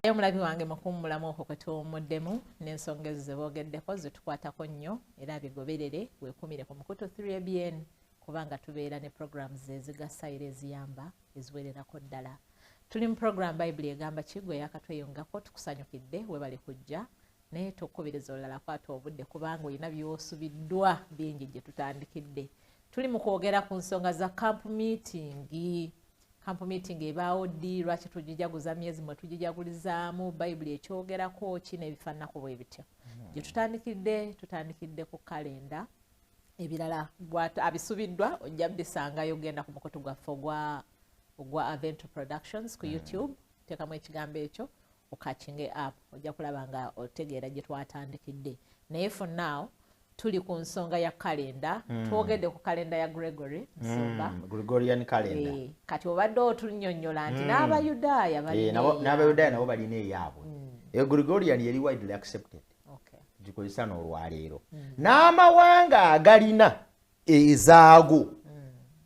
Naye omulabi wange, mukuwummulamu okwo kwe tuwummuddemu n'ensonga ezo ze boogeddeko zitukwatako nnyo, era bigoberere, weekumire ku mukutu 3ABN, kubanga tubeera ne programs ezigasa era eziyamba eziwererako ddala. Tuli mu program Bayibuli Egamba Ki. Gwe yakatweyungako, tukusanyukidde, webale kujja, naye tukubiriza olulala kwata obudde, kubanga olina byosubiddwa bingi. Gye tutandikidde, tuli mu kwogera ku nsonga za camp meeting. Camp meeting ebaawo ddi? Lwaki tugijaguza myezi mwe tugijagulizaamu? Bayibuli ekyogerako ki? N'ebifaananako bwe bityo. Gye tutandikidde, tutandikidde ku kalenda. Ebirala abisubiddwa ojja bisangayo, genda ku mukutu gwaffe ogwa Avento Productions ku YouTube, teekamu ekigambo ekyo, ocatchinge up, ojja kulaba nga otegeera gye twatandikidde. Naye for now tuli ku nsonga ya kalenda. Twogedde ku kalenda ya Gregory, Musumba. Gregorian calendar. Kati obadde otunnyonnyola nti n'Abayudaaya balina eyaabwe. N'Abayudaaya nabo balina eyaabwe. Eyo Gregorian yeri widely accepted, gikozesa n'olwaleero. N'amawanga agalina ezaago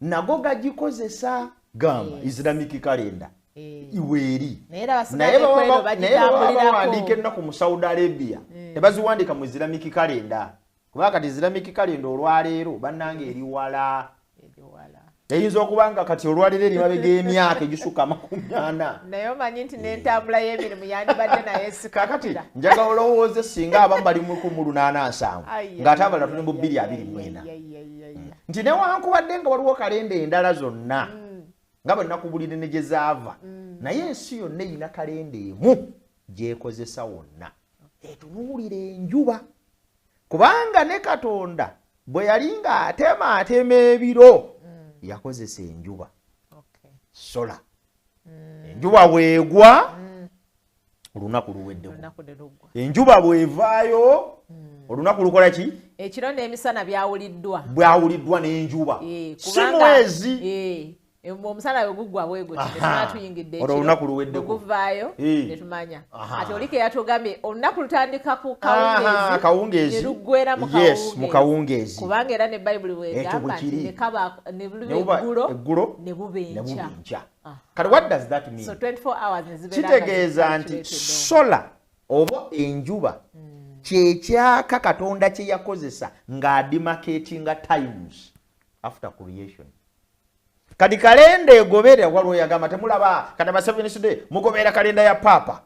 nago gagikozesa, gamba Islamic calendar iweeri. Naye era naye abasiraamu ekwero naye baba bawandiika bagitambulirako. Ennaku mu Saudi Arabia tebaziwandiika mu Islamic calendar, kubanga kati Islamic calendar olwaleero, bannange, eri wala. Eri wala. Eyinza okuba nga kati olwaleero eri mabega emyaka egisukka 40. Naye omanyi nti n'entambula y'emirimu yandibadde naye Kakati sikakira. njagala olowooze singa abamu bali mu 1870 Ai, ng'ate abalala ai, tuli mu ai, bbiri ai, abiri ai, mwena, ai, ai, ai, ai. nti newankubadde nga waliwo kalenda endala zonna nga bwe nakubulire ne gye zaava, naye ensi yonna erina kalenda emu gyekozesa wonna, etunuulira enjuba, kubanga ne Katonda bwe yali ng'atema atema ebiro yakozesa enjuba. Solar, enjuba bwegwa, olunaku luweddeko. Olunaku ne luggwa. Enjuba bwevaayo, olunaku lukola ki? Ekiro n'emisana byawuliddwa. Bwawuliddwa n'enjuba, si mwezi. Omusana bwe guggwa bwe guti, netumanya tuyingidde Olwo ekiro. olunaku luweddeko. Bwe guvaayo, netumanya. Ati oli ke yatugambye olunaku lutandika ku Aha, kawungeezi kawungeezi. ne luggwera mu Yes, mu kawungeezi. Kubanga era ne Bayibuli Ekyo bwegamba bwe nti kiri. ne kaba ne luba Ne buba eggulo eggulo, ne buba ne buba enkya. enkya. Kati what does that mean? So 24 hours ne zibeera nga Kitegeeza nti zicalculated. Solar oba enjuba kyekyaka Katonda kye yakozesa ng'ademarcatinga times after creation. Kati kalenda egoberera, waliwo yagamba, temulaba kati aba Seventh Day mugoberera kalenda ya Papa,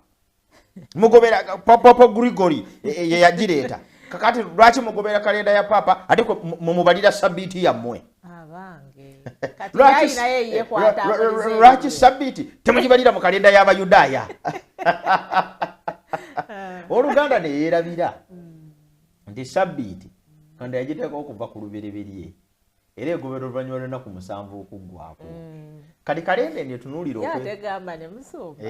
mugobera Papa Gregory ye yagireeta. Kakati lwaki mugobera kalenda ya Papa ate mumubalira sabiiti yammwe? Abange, kati yayi naye yekwata akozesa Lwaki ebibye. sabiiti temugibalira mu kalenda y'Abayudaaya? Oluganda neyeerabira nti sabiiti Katonda yagiteekawo okuva ku lubereberye, era egobera oluvannyuma lw'ennaku 7 okuggwako. Kati kalenda eno etunuulira Ye ate gamba ne musumba,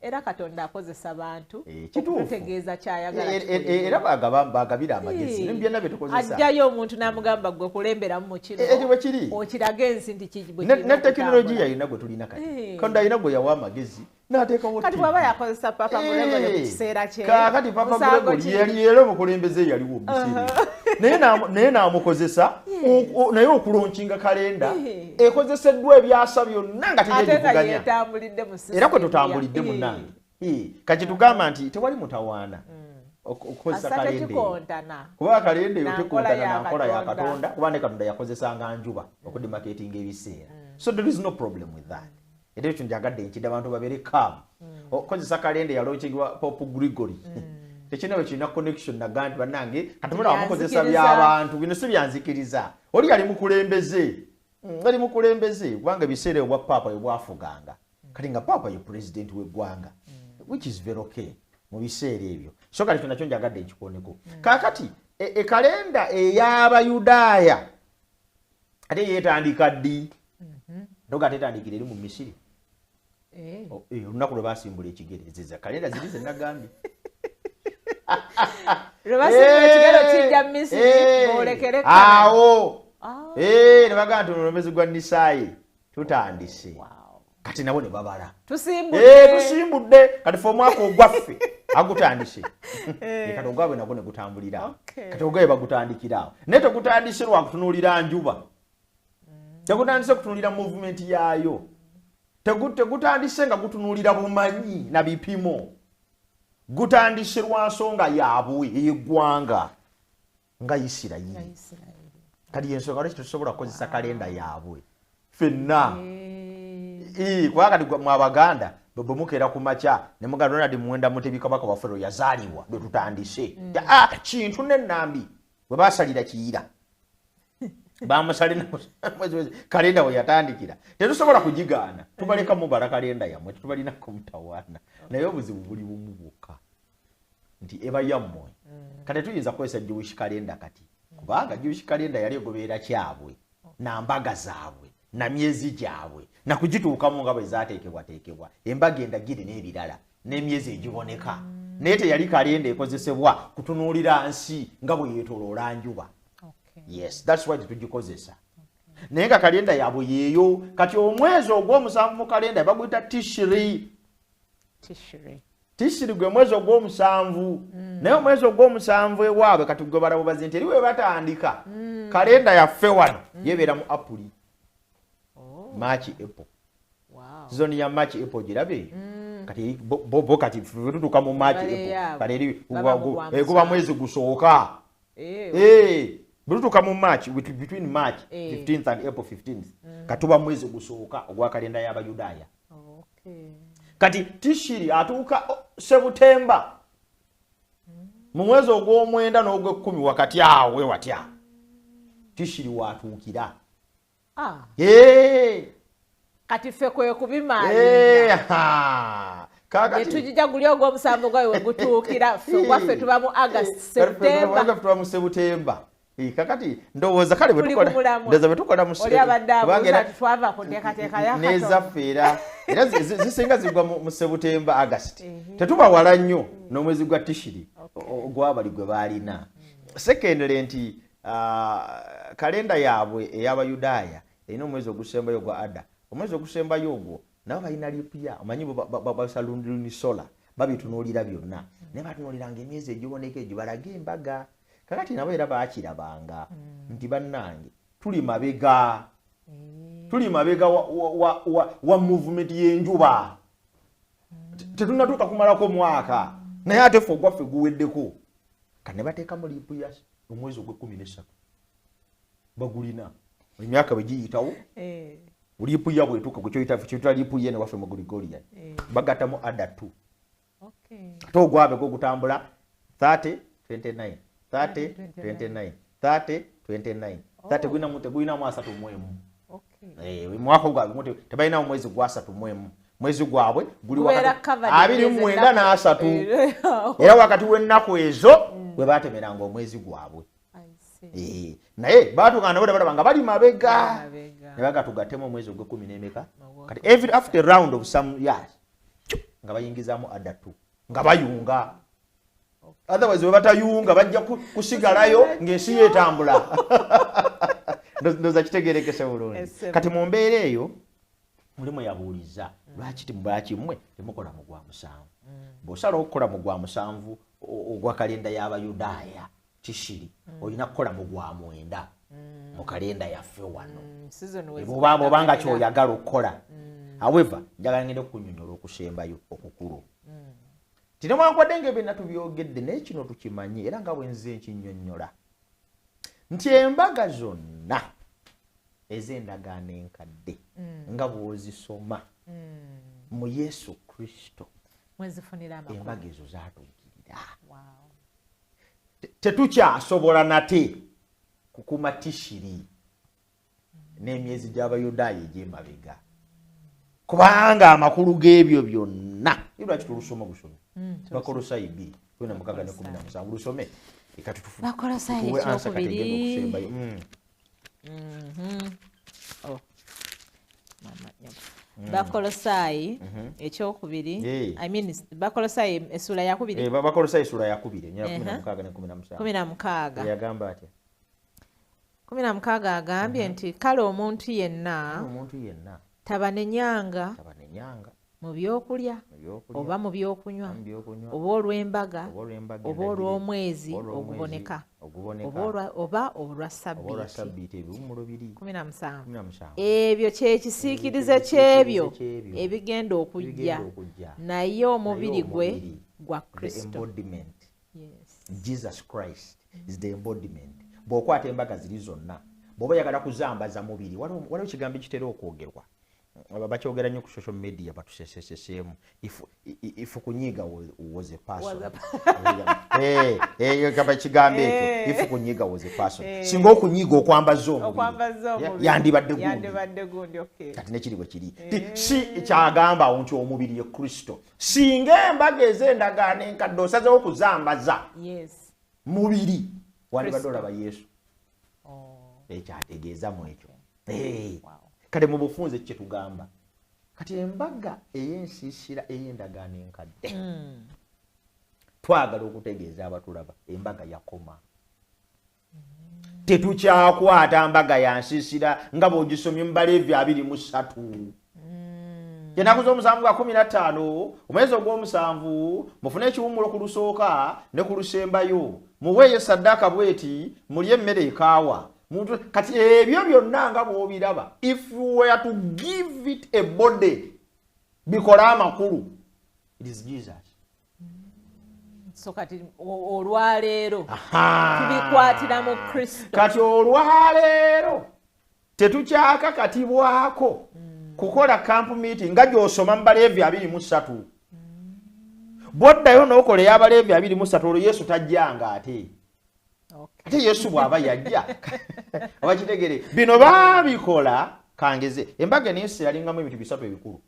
era Katonda akozesa bantu Kituufu. okututegeeza kyayagala Era tukolere. bagabira amagezi ne byonna bye tukozesa. Ajjayo omuntu n'amugamba, gwe kulemberamu mu kino, Ekyo bwe kiri. okirage ensi nti bwe kirina Ne tekinologiya okutambula. yina gwe tulina kati, Katonda alina gwe yawa amagezi n'ateekawo Kati TV. bw'aba yakozesa Papa Gregory mu kiseera kye, Kaakati Papa musango Gregory ki? yali era omukulembeze yaliwo mu biseera ebyo. Naye n'amukozesa naye okulaunchinga kalenda ekozeseddwa ebyasa byonna nga Ate nga tegyegivuganya. yetambulidde mu Era kwe system tutambulidde, munnange. Kati tugamba nti tewali mutawaana okukozesa Asa kalenda eyo, tekikontana kuba kalenda eyo na tekontana nkola ya na nkola ya Katonda. Katonda, kuba ne Katonda yakozesanga njuba okudemarcatinga ebiseera. So there is no problem with that. Era ekyo njagadde nkidde abantu babeere calm. Okukozesa kalenda yalaunchingiwa Pope Gregory tekirina bwe kirina connection naga nti bannange kati mulaba mukozesa Byanzikiriza. by'abantu bino si byanzikiriza. Oli yali mukulembeze. Ali mukulembeze, kubanga ebiseera ebyo bwa paapa bwe bwafuganga, kati nga paapa ye president w'eggwanga, which is very okay mu biseera ebyo. So kati kyo nakyo njagadde nkikoneko. Kaakati ekalenda ey'Abayudaaya ate yeetandika ddi? Ndoga tetandikira eri mu Misiri. Oh, olunaku lwe basimbula ekigere, ziza kalenda ziri zenagambye. Lwe basimbula ekigere kijja Misiri, boolekere Kanani. Awo. Ah. Ne bagamba nti omwezi gwa Nisaayi tutandise. Kati nabo ne babala. Tusimbudde. Tusimbudde kati fe omwaka ogwaffe agutandise. Kati ogwabwe nagwo ne gutambulira awo. Kati ogwabwe bagutandikira awo, naye tegutandise lwa kutunuulira njuba, tegutandise kutunuulira movement yaayo. Tegutandise nga gutunuulira bumanyi na bipimo. Gutandise lwa nsonga yaabwe ey'eggwanga nga Isirayiri. Kati ensonga lwaki tetusobola kukozesa kalenda yaabwe ffenna? Kubanga kati mwe Abaganda bwe mukeera ku makya ne mugamba Ronald Muwenda Mutebi Kabaka waffe lwe yazaalibwa lwe tutandise. Kintu n'ennambi bwe baasalira Kiyira bamusalira kalenda we yatandikira, tetusobola kugigaana, tubaleka mubala kalenda yammwe, tetubalinako mutawaana. Naye obuzibu buli bumu bwokka nti eba yammwe. Kati tuyinza kukozesa Jewish kalenda kati, kubanga Jewish kalenda yali egoberera kyabwe na mbaga zaabwe na myezi gyabwe na kugituukamu nga bwe zaateekebwateekebwa, embaga endagire n'ebirala n'emyezi egiboneka. Naye teyali kalenda ekozesebwa kutunuulira nsi nga bwe yeetoloola njuba. Yes, that's why tetugikozesa. Naye nga kalenda yaabwe yeeyo. Kati omwezi ogw'omusanvu mu kalenda baguyita Tishiri. Tishiri gwe mwezi ogw'omusanvu. Naye omwezi ogw'omusanvu ewaabwe kati gwe balabubazi nti eri we batandika. Kalenda yaffe wano yebeera mu Apuli. March, April. Season ya March, April girabe eyo. Kati bo kati tutuuka mu March, April. Kati eri guba mwezi gusooka. Bwe tutuuka mu March, between March 15th and April 15th, katuba mwezi gusooka ogwa kalenda y'Abayudaaya. Kati Tishiri atuuka Sebutemba mu mwezi ogw'omwenda n'ogw'ekkumi wakati awo we watya Tishiri watuukira. Kati ffe kwe kubimaayinga. Tujija guli ogw'omusanvu gwawe we gutuukira, ffe ogwaffe tuba mu August, September. Tuba mu September. Kakati ndowooza kale bwe tukola, ndowooza bwe tukola mu Oli abadde abuuza nti twava ku nteekateeka ya n'ezaffe era era zisinga zigwa mu September, August. Tetuba wala nnyo n'omwezi gwa Tishiri ogwabali gwe baalina. Secondly nti kalenda yaabwe ey'Abayudaaya erina omwezi ogusembayo gwa Ada. Omwezi ogusembayo ogwo nabo balina leap year, omanyi basalunisola babitunuulira byonna, naye batunuuliranga emyezi egiboneka egyo balage embaga. Kakati nabo era baakirabanga nti bannange tuli mabega, tuli mabega wa movement y'enjuba, tetunnatuuka kumalako mwaka, naye ate ffe ogwaffe guweddeko. Kati ne bateekamu leap year omwezi ogw'ekkumi n'essatu bagulina emyaka bwe giyitawo. Leap year bwetuuka gwe kyoyita leap year ne waffe mu Gregorian, bagattamu Ada 2. Ate ogwabwe gwo gutambula 30 29 30 29 30 29 30, tegulinamu 31. Mwaka gwabwe tebalinamu mwezi gwa 31. Mwezi gwabwe guli 29 n'asatu, era wakati w'ennaku ezo bwe batemeranga omwezi gwabwe. Naye batuuka nabo balaba nga bali mabega ne baga tugattemu omwezi ogw'ekkumi n'emeka. Kati every after round of some years nga bayingizaamu Ada 2 nga bayunga, otherwise bwe batayunga bajja kusigalayo ng'ensi yeetambula. Ndowooza kitegerekese bulungi. Kati mu mbeera eyo mulimu yabuuliza lwaki lwaki mmwe temukola mu gwa musanvu. Bw'osalawo okukola mu gwa musanvu ogwa kalenda y'Abayudaaya Tishiri, olina kukola mu gwa mwenda mu kalenda yaffe wano bwobanga kyoyagala okukola. However, njagala ngende okunyonyola okusembayo okukulu ti newankwadde nga ebyonna tubyogedde, naye kino tukimanye era nga bwenze nkinyonnyola nti embaga zonna ez'endagaano enkadde nga bw'ozisoma mu Yesu Kristo embaga ezo zatuukirira. Tetukyasobola nate kukuma Tishiri n'emyezi gy'Abayudaaya egy'emabega, kubanga amakulu g'ebyo byonna. Lwaki tulusoma busomi? Bakolosayi 2 16 ne 17, lusome. Bakolosayi ekyokubiri. Oh. Bakolosayi ekyokubiri, I mean Bakolosayi essuula yakubiri. Bakolosayi essuula yakubiri, 16 ne 17. 16. Yagamba atya? 16 agambye nti kale omuntu yenna omuntu yenna tabanenyanga tabanenyanga. Mu byokulya oba mu byokunywa oba olw'embaga oba olw'omwezi oguboneka oba olwa sabbiiti. Ebiwummulo biri 17. 17. Ebyo kyekisiikirize ky'ebyo ebigenda okujja, naye omubiri gwe gwa Kristo. Embodiment. Jesus Christ is the embodiment. Bw'okwata embaga ziri zonna, bw'oba oyagala kuzambaza mubiri, waliwo ekigambo ekitera okwogerwa, bakyogera nnyo ku social media, batuseseseseemu, if kunyiga was a person. Gamba ekigambo ekyo, if kunyiga was a person, singa okunyiga okwambaza omubiri, yandibadde gundi. Kati nekiri bwe kiri, si kyagamba awo nti omubiri ye Kristo. Singa embaga ez'endagaano enkadde osazewo okuzambaza mubiri, wandibadde olaba Yesu. Ekyategeeza mu ekyo. Kale mu bufunze kye tugamba kati embaga ey'ensiisira ey'endagaano enkadde, twagala okutegeeza abatulaba embaga yakoma. Tetukyakwata mbaga ya nsiisira nga bw'ogisomye mu Baleevi 23. Ennaku z'omusanvu gwa 15 omwezi ogw'omusanvu mufune ekiwummulo ku lusooka ne ku lusembayo, muweeyo saddaaka bweti, mulye emmere ekaawa. Kati ebyo byonna nga bw'obiraba, if you were to give it a body, bikole amakulu, it is Jesus. So kati olwaleero tubikwatira mu Kristo. Kati olwaleero tetukyakakatibwako kukola camp meeting nga gy'osoma mu Baleevi 23. Bw'oddayo n'okola ey'Abaleevi 23, olwo Yesu tajjanga ate. Ate Yesu bw'aba yajja oba kitegere, bino baabikola. Kangeze embaga ensi yalingamu ebintu bisatu ebikulu.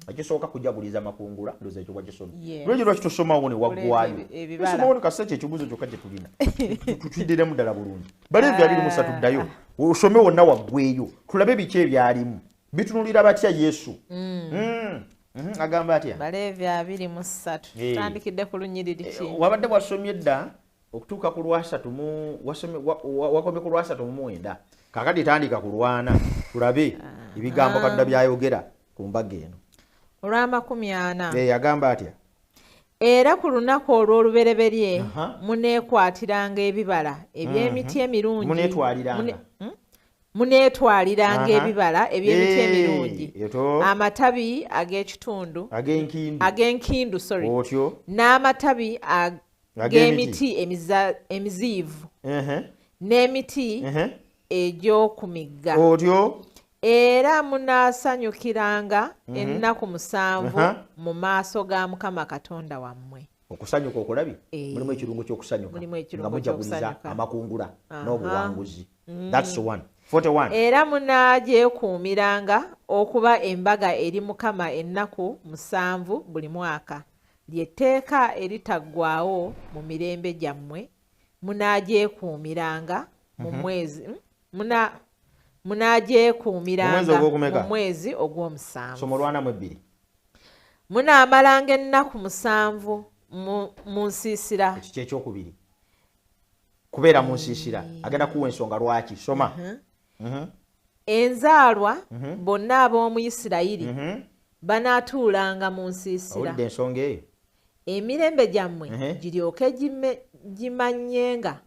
Ekisooka, kujaguliza makungula. Ndowooza ekyo wakisoma. Lweki lwaki tosomawo ne waggwayo? Tosomawo ne kasita ekyo ekibuuzo kyokka kye tulina, tutuddiremu ddala bulungi. Baleevi 23, ddayo osome wonna waggweyo, tulabe biki ebyalimu, bitunulira batya Yesu. Agamba atya? Baleevi 23. Tutandikidde ku lunyiriri ki? Wabadde wasomye dda okutuuka ku lwasatu mu wakomye ku 39. Kakati tandika ku lwana, tulabe ebigambo Katonda byayogera ku mbaga eno. Olw'amakumi ana. Yagamba atya? Era ku lunaku olw'olubereberye muneekwatiranga ebibala eby'emiti emirungi. Muneetwaliranga. Muneetwaliranga ebibala eby'emiti emirungi, amatabi ag'ekitundu ag'enkindu. Ag'enkindu, sorry. Otyo. N'amatabi ag'emiti emiziivu n'emiti egy'oku migga. Otyo. Era munaasanyukiranga ennaku 7 mu maaso ga Mukama Katonda wammwe. Okusanyuka okulabye, mulimu ekirungo ky'okusanyuka nga mujaguliza amakungula n'obuwanguzi. That's one. 41. Era munaagyekuumiranga okuba embaga eri Mukama ennaku 7 buli mwaka, lyetteeka eritaggwaawo mu mirembe gyammwe. Munaagyekuumiranga mu mwezi munaagyekuumiranga mu mwezi ogw'omusanvu. Soma olwana mu ebbiri. Munaamalanga ennaku 7 mu nsiisira. Ekiki ekyokubiri kubeera mu nsiisira, agenda kuwa ensonga lwaki. Soma. Enzaalwa bonna ab'omu Isirayiri banaatuulanga mu nsiisira. Owulidde ensonga eyo? Emirembe gyammwe giryoke gimanyenga,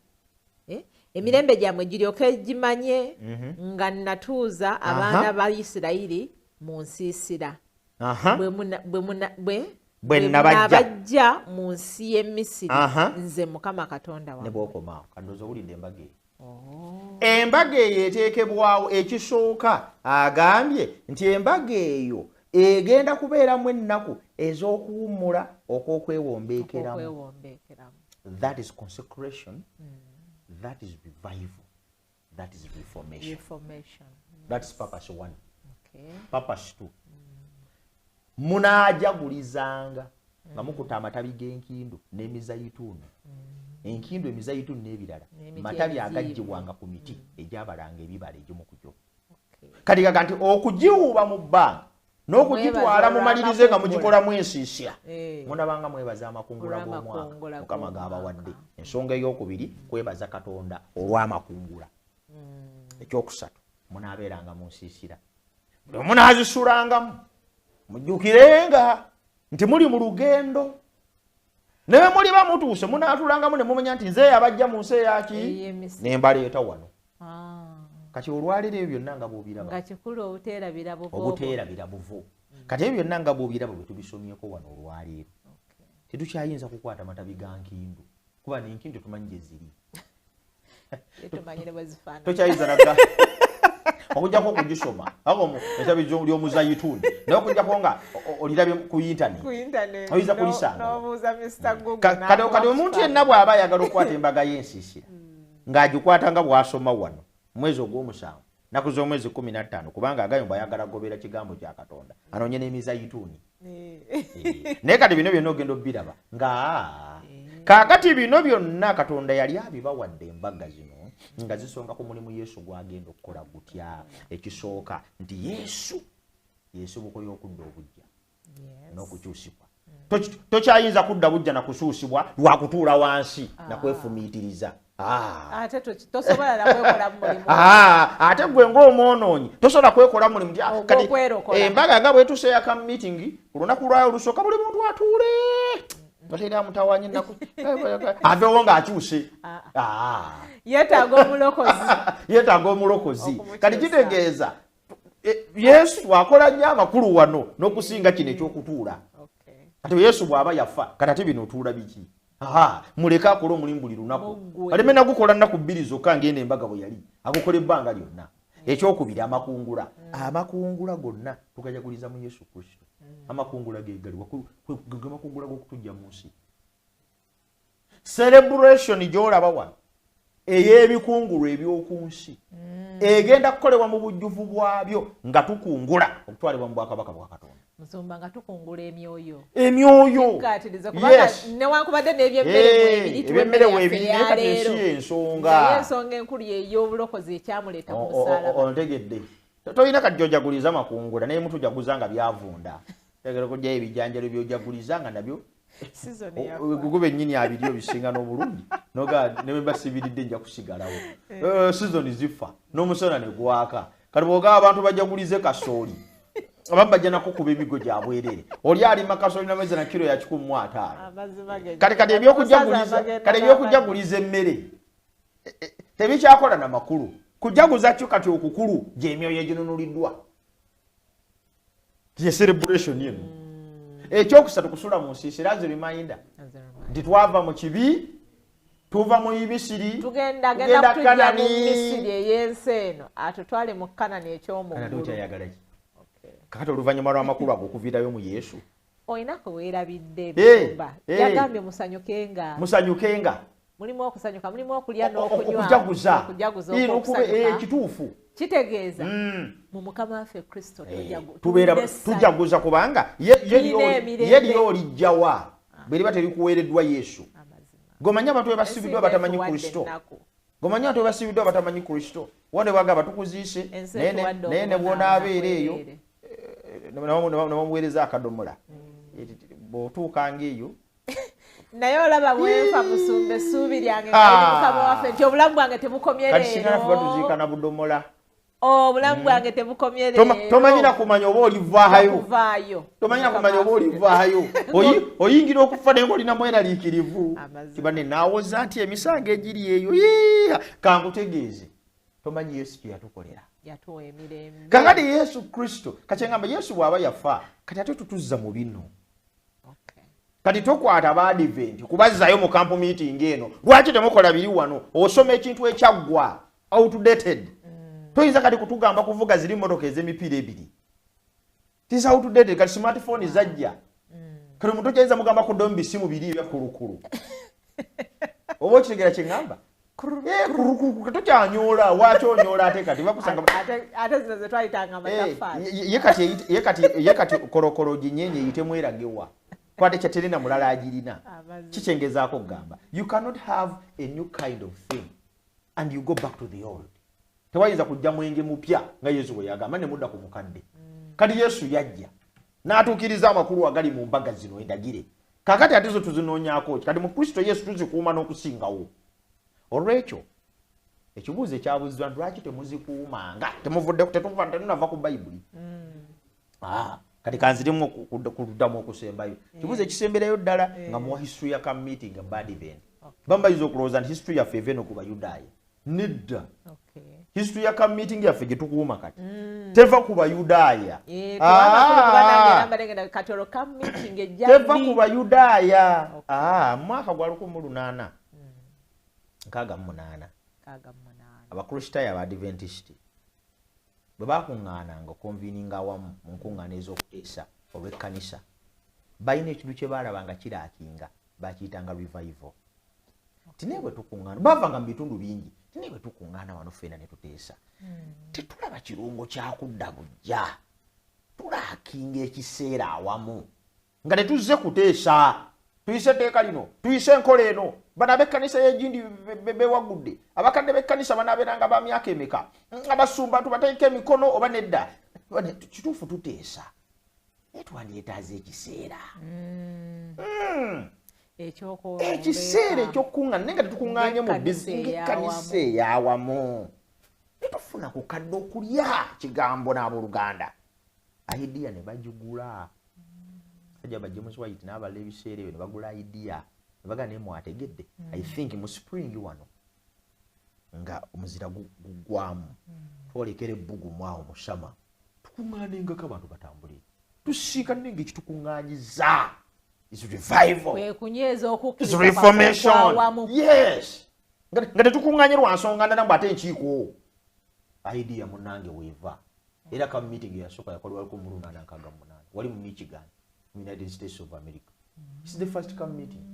emirembe gyammwe giryoke gimanye nga natuuza abaana ba Isirayiri mu nsiisira bwe nabajja mu nsi y'e Misiri. Nze Mukama Katonda wammwe. Ne bw'okomaawo, kandooza owulidde embaga eyo. Oh. Embaga eyo eteekebwawo, ekisooka agambye nti embaga eyo egenda kubeeramu ennaku ez'okuwummula okw'okwewombeekeramu. That is consecration, that is revival, that is reformation. Reformation. That's purpose one. Purpose two, munaajagulizaanga nga mukuta amatabi g'enkindu n'emizayituuni. Enkindu, emizayituuni n'ebirala, matabi agaggyibwanga ku miti egyabalanga ebibala egimu ku gyo. Kati gaga nti okugiwuuba mu bbanga n'okugitwala mumalirize nga mugikolamu ensiisira, munabanga mwebaza amakungula g'omwaka Mukama g'abawadde. Ensonga eyokubiri, kwebaza Katonda olw'amakungula. Ekyokusatu, munaabeeranga mu nsiisira, buli omunaazisulangamu. Mujjukirenga nti muli mu lugendo. Naye muliba mutuuse munaatulangamu ne mumanya nti nze abajja mu nsi eyaki ne mbaleeta wano. Kati olwaleero ebyo byonna nga bw'obiraba. Nga kikulu obuteerabira buvo. Obuteerabira buvo. Kati ebyo byonna nga bw'obiraba bwe tubisomyeko wano olwaleero. Tetukyayinza kukwata matabi ga nkindu. Kuba n'enkindu tumanyi gye ziri. Tetumanyire bwe zifaanana. Tokyayinza naga. Okujjako okugisoma. Ako etabi ly'omuzayituuni. Naye okujjako nga olirabye ku internet. Ku internet. Oyinza kulisanga. N'obuuza Mr. Google. Kati omuntu yenna bw'aba ayagala okukwata embaga y'ensiisira ng'agikwata nga bw'asoma wano mwezi ogw'omusanvu nnaku z'omwezi 15 kubanga agayo bw'ayagala kugobera kigambo kya Katonda anoonye n'emizayituuni. Naye kati bino byonna ogenda obiraba nga kaakati bino byonna Katonda yali abibawadde embaga zino nga zisonga ku mulimu Yesu gw'agenda okukola gutya. Ekisooka nti Yesu y'ensibuko y'okudda obuggya n'okukyusibwa. Tokyayinza kudda buggya na kukyusibwa lwa kutuula wansi na kwefumiitiriza. Ate tosobola na kwekola mulimu. Ate gwe ng'omwonoonyi tosobola kwekola mulimu. Kati embaga nga bwetuuse ya camp meeting ku lunaku lwayo olusooka buli muntu atuule batera amutawanya ennaku aveewo ng'akyuse. Yeetaaga omulokozi. Yeetaaga omulokozi. Kati kitegeeza Yesu akola nnyo amakulu wano n'okusinga kino ekyokutuula. Kati Yesu bw'aba yafa kati ate bino otuula biki? Muleke akole omulimu buli lunaku. Aleme nagukola nnaku bbiri zokka ng'eno embaga bwe yali, agukola ebbanga lyonna. Ekyokubiri amakungula. Amakungula gonna tugajaguliza mu Yesu Kristo. Amakungula ge galiwa? Ge makungula g'okutujja mu nsi. Celebration gy'olaba wano ey'ebikungulwa eby'oku nsi egenda kukolebwa mu bujjuvu bwabyo nga tukungula okutwalibwa mu bwakabaka bwa Katonda. Musumba nga tukungula emyoyo. Emyoyo. Kubanga newankubadde n'ebyemmere weebiri naye kati ensi y'ensonga. Ensonga enkulu y'ey'obulokozi ekyamuleeta ku musaalaba. Ontegedde. Tolina kati gy'ojaguliza makungula naye mutujaguza nga byavunda. Tegera okugyayo ebijanjalo by'ojaguliza nga nabyo gugu bennyini abiri obisinga n'obulungi noga ne bwe basibiridde nja kusigalawo. Season zifa n'omusana ne gwaka. Kati bw'ogamba abantu bajagulize kasooli abamu bajja nakukuba emigo gya bwereere. Oli alima kasooli n'amezi na kiro ya 150. Kati ebyokujaguliza emmere tebikyakola na makulu. Kujaguza kyo kati okukulu gy'emyoyo eginunuliddwa. Ye celebration eno. Ekyokusatu kusula mu nsiisira as a reminder nti twava mu kibi tuva mu Misiri tugenda kutujja mu Misiri ey'ensi eno atutwale mu Kanani eky'omu ggulu. Kakati oluvannyuma lw'amakulu ago okuviirayo mu Yesu olina kuweerabidde ebisumba yagambye musanyukenga. Musanyukenga. Mulimu okusanyuka, mulimu okulya n'okunywa. Okujaguza. Okujaguza. Kituufu. Kitegeeza mu Mukama waffe Kristo tujaguza kubanga ye lyo olijjawa bwe liba terikuweereddwa Yesu. Gomanya abantu bwe basibiddwa batamanyi Kristo. Gomanya abantu bwe basibiddwa batamanyi Kristo. Wano bagamba tukuziise naye ne bw'onaabeera eyo ne bamuweereza akadomola. Bw'otuukanga eyo naye olaba bwenfa musumba essuubi lyange nga Mukama waffe nti obulamu bwange tebukomye leero. Kati singa naffe batuziika na budomola. Obulamu bwange tebukomye leero. Tomanyi na kumanya oba olivaayo. Tomanyi na kumanya oba olivaayo. Oyingira okufa naye ng'olina mweraliikirivu. Kiba ne naawoza nti emisango egiri eyo kankutegeeze. Tomanyi Yesu kye yatukolera. Yatuwa emirembe. Kakati Yesu Kristo kakyengamba Yesu bw'aba yafa kati ate tutuzza mu bino. Kati tokwata abadiventi kubazzayo mu camp meeting eno. Lwaki temukola biri wano? Osoma ekintu ekyaggwa outdated. Toyinza kati kutugamba kuvuga ziri mmotoka ez'emipiira ebiri. This outdated. Kati smartphone zajja. Kati omuntu tokyayinza mugamba kuddamu bisimu biri ebya kulukulu. Oba okitegeera kye ŋŋamba? Tokyanyoola, waaki onyoola ate kati bakusanga. Ate zino ze twayitanga amataffaali. Ye kati kolokolo ginyenye eyitemu eragewa. Kwate kyaterina mulala agirina. Kikyengezaako okugamba. You cannot have a new kind of thing and you go back to the old. Tewayinza kujja mwenge mupya nga Yesu bwe yagamba ne mudda ku mukadde. Kati Yesu yajja n'atuukiriza amakulu agali mu mbaga zino endagire. Kaakati ate zo tuzinoonyaako ki? Kati mu Kristo Yesu tuzikuuma n'okusingawo. Olw'ekyo ekibuuzo ekyabuuziddwa nti lwaki temuzikuumanga? Temuvudde tetunava ku Bayibuli. Kati kanzirimu okuddamu okusembayo. Kibuuzo ekisemberayo ddala nga muwa history ya camp meeting bad event. Bambayiza okulowooza nti history yaffe eva eno ku Bayudaaya. Nedda. History ya camp meeting yaffe gye tukuuma kati teva ku Bayudaaya. Teva ku Bayudaaya. Mwaka gwa 1868 Abakristaayo Abadventist bwe bakuŋŋaananga okonviininga awamu mu nkuŋŋaana ez'okuteesa olw'ekkanisa, balina ekintu kye baalaba nga kiraakinga, bakiyitanga revival. Tinaye bwe tukuŋŋaana, baavanga mu bitundu bingi, tinaye bwe tukuŋŋaana wano ffenna ne tuteesa, tetulaba kirungo kyakudda bujja, tulaakinga ekiseera awamu nga tetuzze kuteesa. Tuyise etteeka lino, tuyise enkola eno, bano ab'ekkanisa y'egindi bewagudde, abakadde b'ekkanisa banaabeeranga ba myaka emeka, abasumba tubateeka emikono oba nedda. Kituufu tuteesa, naye twandyetaaze ekiseera ekiseera ekyokuŋŋaana, naye nga tetukuŋŋaanye mu ng'ekkanisa ey'awamu, netufuna ku kadde okulya kigambo n'abooluganda. Idea ne bagigula sajja ba James White n'abalala ebiseera ebyo ne bagula idea ne bagamba, naye mwategedde, I think mu spring wano nga omuzira guggwamu, twolekera ebbugumu awo mu summer, tukuŋŋaanengako abantu batambule, tusiikane nga ekitukuŋŋaanyiza is revival, is reformation. Yes, nga tetukuŋŋaanye lwa nsonga ndala, mbu ate enkiiko. Idea munnange weeva. Era camp meeting eyasooka yakolebwa 1868 wali mu Michigan, mu United States of America. It's the first camp meeting.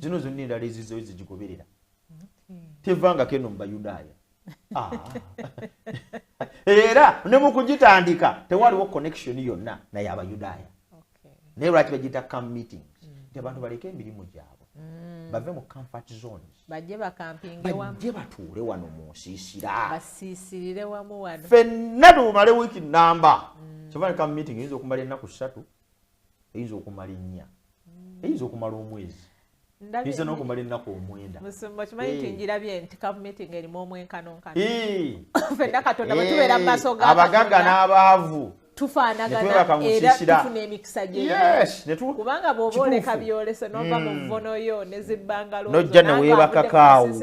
Zino zonna endala ezizeyo zigigoberera, tevangako eno mu Bayudaaya. Era ne mu kugitandika tewaliwo connection yonna naye Abayudaaya. Naye lwaki bagiyita camp meetings? Nti abantu baleke emirimu gyabwe, bave mu comfort zones, bajje bakampinge wamu, bajje batuule wano mu nsiisira, basiisirire wamu wano, ffenna tumale wiiki namba. Kyova ne camp meeting eyinza okumala ennaku 3, eyinza okumala 4, eyinza okumala omwezi, eyinza n'okumala ennaku 9. Musumba, okimanyi nti njirabye nti camp meeting erimu omwenkanonkano. Ffenna Katonda bwe tubeera mu maaso ga Abagagga n'abaavu tufaanagana, era tufuna emikisa gye, kubanga bw'oba oleka byolese n'ova mu vvono yo ne zibbangalo Nojja ne weebakakaawo.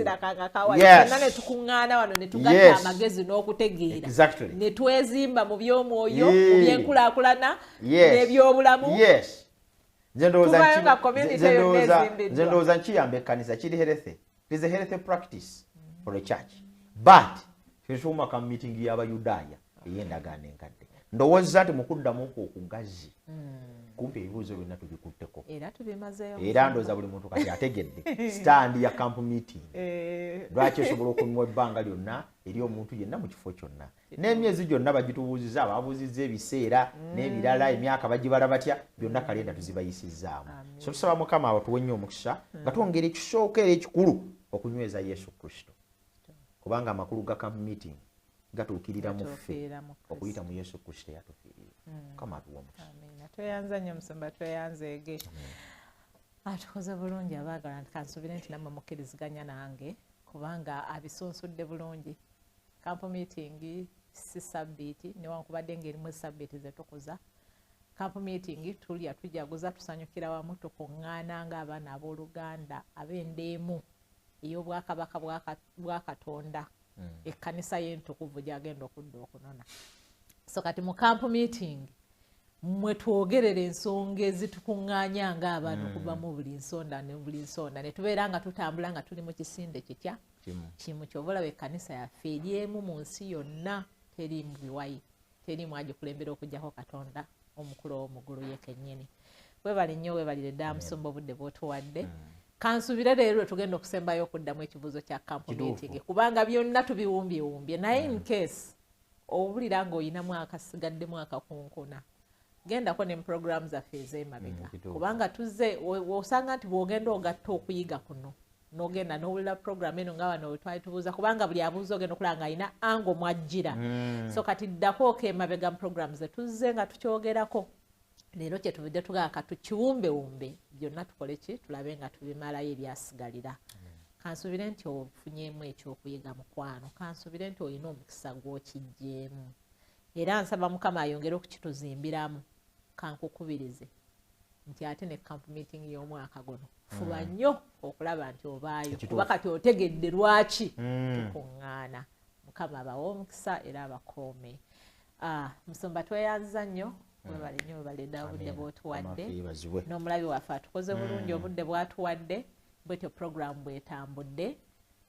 Fenna ne tukuŋŋaana wano ne tugatta amagezi n'okutegeera ne twezimba mu by'omwoyo, mu byenkulaakulana n'ebyobulamu. Nze ndowooza nkiyamba ekkanisa kiri healthy. It is a healthy practice for a church, but tetuuma camp meeting y'Abayudaaya ey'endagaano enkadde. Ndowooza nti mukuddamu okwo okugazi kumpi ebibuuzo byonna tubikutteko, era ndowooza buli muntu kati ategedde stand ya camp meeting, lwaki osobola okunywa ebbanga lyonna eri omuntu yenna mu kifo kyonna n'emyezi gyonna bagitubuuziza, ababuuzizza ebiseera n'ebirala, emyaka bagibala batya, byonna kalenda tuzibayisizaamu. So tusaba Mukama abatuwe nnyo omukisa nga twongera ekisooka era ekikulu okunyweza Yesu Kristo, kubanga amakulu ga camp meeting gatuukirira mu ffe okuyita mu Yesu Kristo eyatufiirira. Mukama atuwa omukisa. Tweyanza nnyo musumba, tweyanzeege, atukoze bulungi. Abaagala nti kansubire nti nammwe mukkiriziganya nange, kubanga abisunsudde bulungi. Camp meeting si sabbiiti, newankubadde ng'erimu esabbiiti zetukuza. Camp meeting tulya, tujaguza, tusanyukira wamu, tukuŋŋaana ng'abaana abooluganda ab'enda emu ey'obwakabaka bwa Katonda, ekkanisa y'entukuvu gyagenda okudda okunona. So kati mu camp meeting mwe twogerera ensonga ezitukuŋŋaanya ng'abaana okuva mu buli nsonda ne buli nsonda, ne tubeera nga tutambula nga tuli mu kisinde kitya? Kimu. Kyova olaba ekkanisa yaffe eri emu mu nsi yonna, teriimu biwayi, teriimu agikulembera okugjako Katonda omukulu ow'omuggulu ye kennyini. Webale nnyo, webalire ddala musumba obudde bw'otuwadde. Kansubire leero lwe tugenda okusembayo okuddamu ekibuuzo kya camp meeting, kubanga byonna tubiwumbyewumbye. Naye in case owulira ng'olinamu akasigaddemu akakunkuna, gendako ne program zaffe ez'emabega, kubanga tuzze osanga nti bw'ogenda ogatta okuyiga kuno n'ogenda n'owulira program eno nga wano twali tubuuza, kubanga buli abuuza ogenda okulaba nga alina ango mwajjira. So kati ddako oko emabega mu program ze tuzze nga tukyogerako. Leero kyetuvudde tugamba katukiwumbewumbe byonna, tukole ki, tulabe nga tubimalayo ebyasigalira. Kansubire nti ofunyemu ekyokuyiga, mukwano. Kansubire nti olina omukisa gw'okijjeemu, era nsaba Mukama ayongere okukituzimbiramu. Kankukubirize nti ate ne camp meeting y'omwaka guno fuba nnyo okulaba nti obaayo, kuba kati otegedde lwaki tukuŋŋaana. Mukama abawe omukisa era abakuume. Musumba tweyanza nnyo, webale nnyo, webale ddala obudde bw'otuwadde, n'omulabi waffe atukoze bulungi obudde bw'atuwadde. Bwetyo program bwetambudde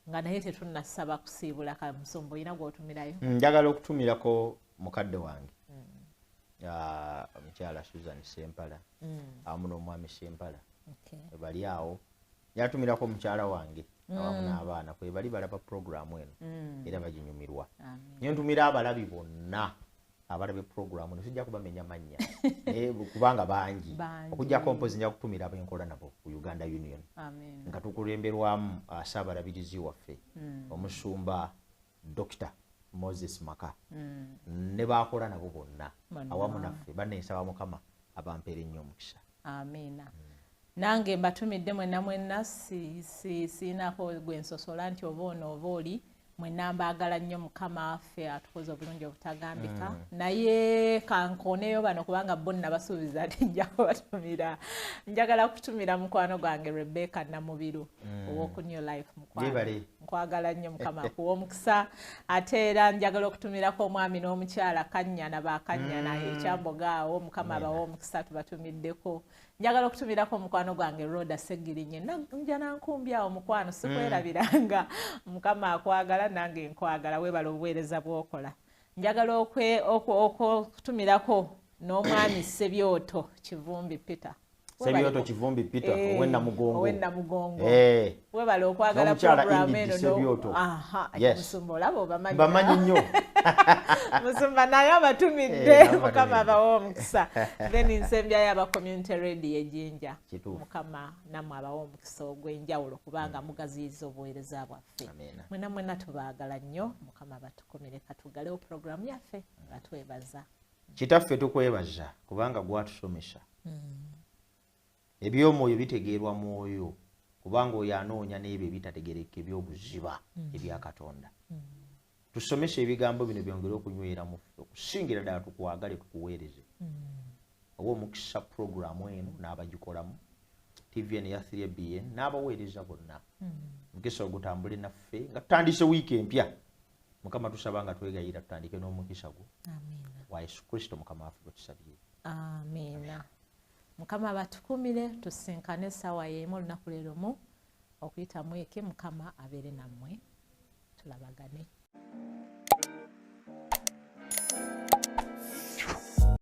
nga naye tetunnasaba kusiibula. Ka musumba olina gw'otumirayo? Njagala okutumirako mukadde wange omukyala Susan Sempala awamu n'omwami Sempala bali awo. Yatumirako omukyala wange awamu n'abaana kwe bali balaba puroguramu eno era baginyumirwa. Nye ntumira abalabi bonna abalaba puroguramu eno, sijja kubamenya mannya kubanga bangi, okuggyako mpozi nja kutumira abenkola nabo ku Uganda Union nga tukulemberwamu Ssaabalabirizi waffe omusumba Dr. Moses Maka ne bakola nabo bonna awamu naffe. Banneesaba Mukama abampeere nnyo omukisa. Amiina. Nange mbatumidde mwenna mwenna, siinako gwe nsosola nti oba ono oba oli, mwenna mbaagala nnyo. Mukama waffe atukoze obulungi obutagambika. Naye kankooneyo bano kubanga bo nabasuubiza nti nja kubatumira. Njagala kutumira mukwano gwange Rebecca Namubiru ow'oku New Life. Mukwano, nkwagala nnyo, Mukama akuwa omukisa. Ate era njagala okutumirako omwami n'omukyala Kannyana, Bakanyana ekyamboga awo, Mukama abawe omukisa, tubatumiddeko. Njagala okutumirako omukwano gwange Roda Segirinye, nja nankumbi awo, mukwano sikwerabiranga, Mukama akwagala nange nkwagala, weebala obuweereza bw'okola. Njagala okutumirako n'omwami Sebyoto Kivumbi Peter. Sebyoto Kivumbi Peter ow'e Namugongo. Ow'e Namugongo, weebala okwagala program eno. Musumba olaba obamanyi? Mbamanyi nnyo. Musumba naye abatumidde, Mukama abawe omukisa. Then nsembyayo aba community radio ejinja, Mukama nammwe abawe omukisa ogw'enjawulo kubanga mugaziyiza obuweereza bwaffe. Mwena mwena tubaagala nnyo, Mukama batukumire. Katugalewo puroguramu yaffe nga twebaza. Kitaffe, tukwebaza kubanga gwatusomesa ebyomwoyo bitegeerwa mwoyo, kubanga oyo anoonya n'ebyo ebitategereka ebyobuziba ebya Katonda. Tusomese ebigambo bino byongere okunywera muffe okusingira ddala tukwagale, tukuweereze. Oba omukisa puroguramu eno n'abagikolamu, TV eno eya 3BN n'abaweereza bonna, mukisa ogutambule naffe nga tutandise wiiki empya. Mukama, tusaba nga twegayira tutandike n'omukisa gwo wa Yesu Kristo Mukama waffe bwe tusabye. Amiina. Mukama batukumire, tusinkane essaawa y'emu olunaku lwe lumu okuyita mweke. Mukama abeere nammwe, tulabagane.